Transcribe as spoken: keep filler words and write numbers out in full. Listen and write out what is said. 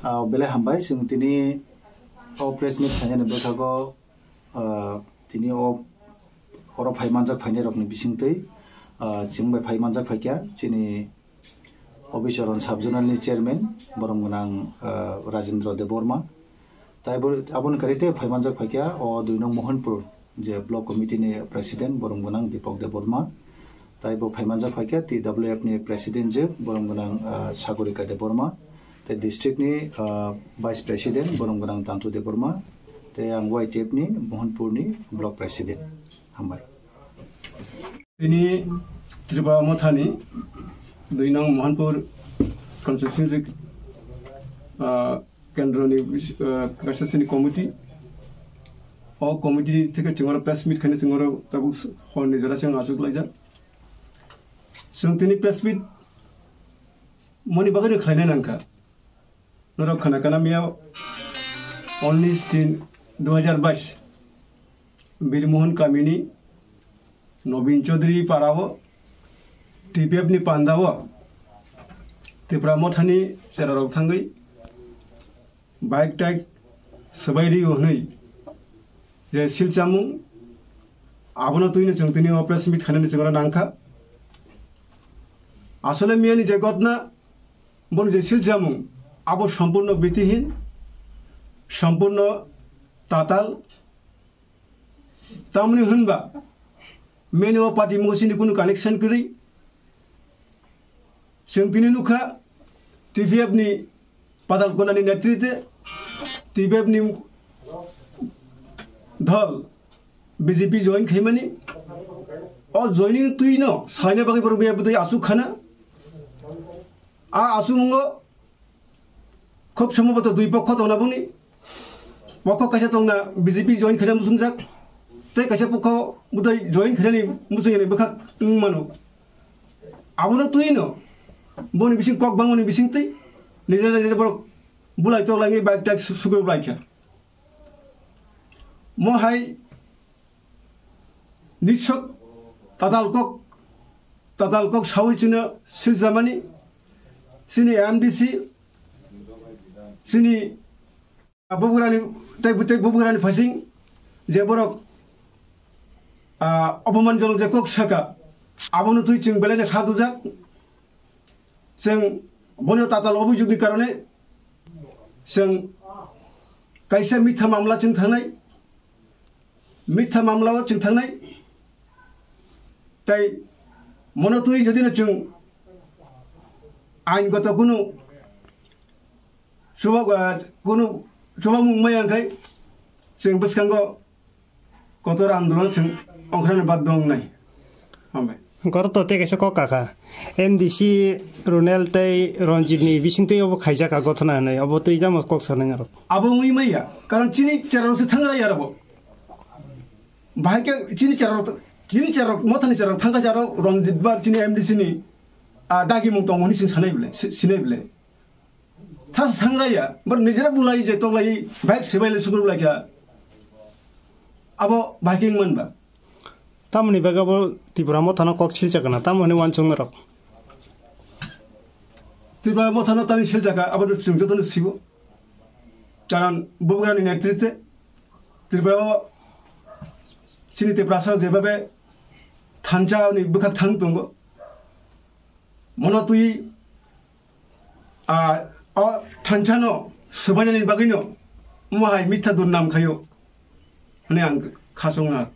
Ah, belai hambai, chwng tini o press meet khainani bwkhago, ah, tini o oro phai manjak phainai rokni bisingtwi, ah, chwng bai phai manjak phaikha chini Obicharan Sub Zonal ni Chairman, borom gwnang, ah, Rajendra Debbarma. Tai bo, aboni kwrwi tei phai manjak phaikha o dui nong Mohanpur je Block Committee ni President, borom gwnang Deepak Debbarma. Tai bo phai manjak phaikha T W F ni President je, borom gwnang, ah, Sagorika Debbarma. Tai district ni, ah, Vice President, borom gwnang Tantu Debbarma. Tai ang Y T F ni Mohanpur ni Block President. Hambai. Tini Tripura Mothani dui nong Mohanpur constituency, ah, kendroni, ah, kaisa chini committee. O committee theke chwngno press meet khaina chwngno tabuk horni jora chwng achuk laijak. Chwng tini press meet moni bagwi khlaina nangkha. Norok khana kana miya unis tin dui hajar bais Birmohon kamini Nobin Chaudhary parao T P F ni pandao Tripura Mothani cherarok thangwi bike tag swbai rio hwnwi je silchamung abono twino chwng tini o press meet khainani chwngno nangkha. Asole miyani je gotna boni je silchamung abo sampurno bitihin, sampurno tatal. Tamni hwnba meni o party mungo chini kunu connection kwrwi. Chwng tini nukha T P F ni Patal Konani netritwe T P F ni dol B J P join khaimani. O joining twino saina bagwi borok biyabo twi achuk khana. A achuk mungo khub somboboto dui pokho tongna buni. Pokho kaisa tongna B J P join khaina musungjak. Tei kaisa pokho budai join khainani musung yani bwkhak wng mano. Abono twino boni bising kok bangmani bising twi nijera nijera borok bulai tok langwi bike tak su-, sugro blaikha. Mo hai nitsok tatal kok, tatal kok sawi chino siljamani chini M D C chini bubugrani tei, tei bubugrani phasing je borok, ah, opoman jonok je kok saka abono twi chwng belai kha dujak. Chwng boni tatal obujukni karone chwng kaisa mitha mamla chwng thangnai, mitha mamla o chwng thangnai. Tai mono twi jodi no chwng ain goto kunu chuba, ah, kunu chubamung maya wngkhai chwng bwskango kotor andolon chwng ongkhrani baddo wngnai. Hambai. Goro to tei kaisa kok kakha. M D C Ronel tei Ranjit ni bisingtwi obo khaijak a gothona hinwi. Obo twi tamo kok sanai narok. Abo wngwi maya. Karon chini cherarok se thangra ya abo. Bahai khe chini cherarok, chini cherarok, mothani cherarok thangkha cherarok Ranjit ba chini M D C ni, ah, dagi mung tongo hwnwi chwng sanai bwle, si-, sinai bwle. Thas thangraya, bor nijera bulai je toklai, bike sebai le sukur bulai kha. Abo bike wng manba. Tamoni bagwi abo Tipra Mothano kok silchakna, tamoni wansukna rok. Tipra Mothano tani silchaka, abo to chwng jotono sibo. Karon bubugrani netritwe Tripura o chini Tiprasa jebabe thansa ni bwkhak thang tongo. Mono twi a, o thansa no swbainani bagwi no mo hai mitha durnam khayo hwnwi ang khasong na.